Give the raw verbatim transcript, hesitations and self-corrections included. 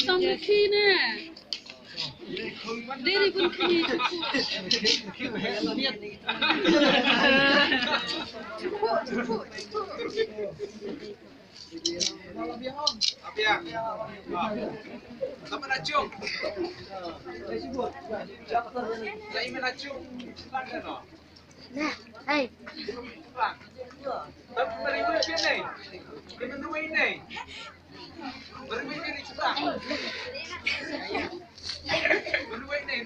Tong ki ne. Deri pun ki. Abiang. Sama na cung. Lai mana cung. Nah, hai. Tapi mari wei ni. Kena duit ni. Mari wei ni cepat. Mari wei ni.